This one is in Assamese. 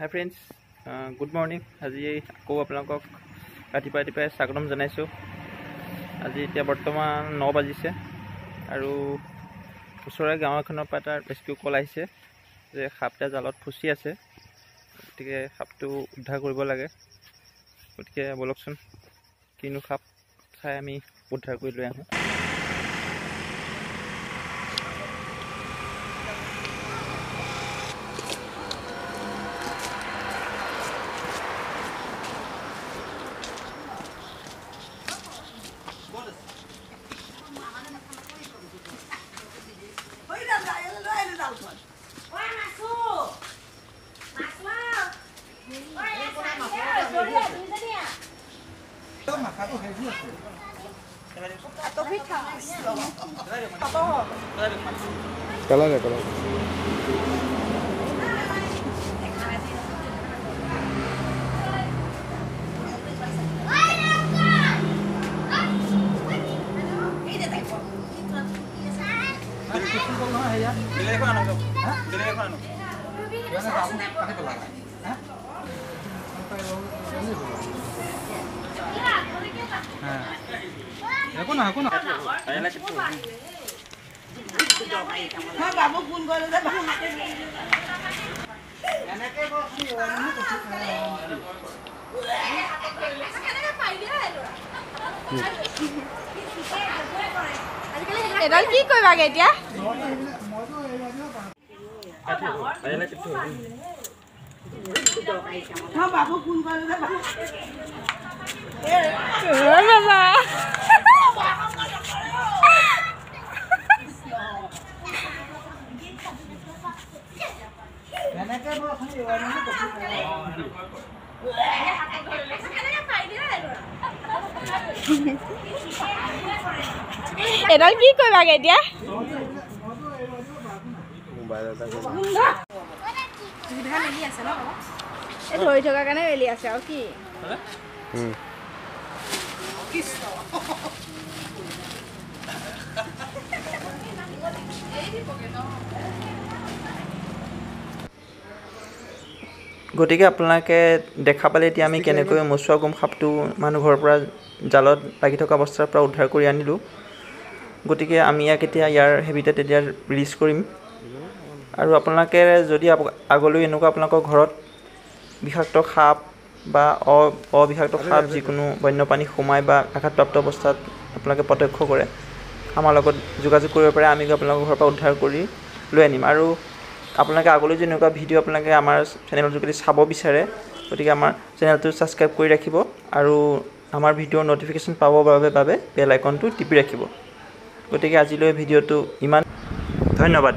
হাই ফ্ৰেণ্ডছ, গুড মৰ্ণিং। আজি আকৌ আপোনালোকক ৰাতিপুৱা ৰাতিপুৱাই স্বাগতম জনাইছোঁ। আজি এতিয়া বৰ্তমান 9 বাজিছে আৰু ওচৰৰে গাঁও এখনৰ পৰা এটা ৰেস্কিউ কল আহিছে যে সাপ এটা জালত ফচি আছে, গতিকে সাপটো উদ্ধাৰ কৰিব লাগে। গতিকে ব'লকচোন কিনো সাপ চাই আমি উদ্ধাৰ কৰি লৈ আহোঁ। পেলাই পেলাই এডাল কি কৰিবাগে এতিয়া? এডাল কি কৰিবাগে এতিয়া? ধৰি থকাৰ কাৰণে মেলি আছে আৰু কি। গতিকে আপোনালোকে দেখা পালে এতিয়া আমি কেনেকৈ মচুৱা গোম সাপটো মানুহ ঘৰৰ পৰা জালত লাগি থকা অৱস্থাৰ পৰা উদ্ধাৰ কৰি আনিলোঁ। গতিকে আমি ইয়াক এতিয়া ইয়াৰ হেবিটেট এতিয়া ৰিলিজ কৰিম। আৰু আপোনালোকে যদি আগলৈ এনেকুৱা আপোনালোকৰ ঘৰত বিষাক্ত সাপ বা অবিষাক্ত সাপ যিকোনো বন্যপ্ৰাণী সোমাই বা আঘাতপ্ৰাপ্ত অৱস্থাত আপোনালোকে প্ৰত্যক্ষ কৰে, আমাৰ লগত যোগাযোগ কৰিব পাৰে। আমি গৈ আপোনালোকৰ ঘৰৰ পৰা উদ্ধাৰ কৰি লৈ আনিম। আৰু আপোনালোকে আগলৈ যদি এনেকুৱা ভিডিঅ' আপোনালোকে আমাৰ চেনেলৰ যোগেদি চাব বিচাৰে, গতিকে আমাৰ চেনেলটো ছাবস্ক্ৰাইব কৰি ৰাখিব আৰু আমাৰ ভিডিঅ'ৰ ন'টিফিকেশ্যন পাবৰ বাবে বেল আইকনটো টিপি ৰাখিব। গতিকে আজিলৈ ভিডিঅ'টো ইমান, ধন্যবাদ।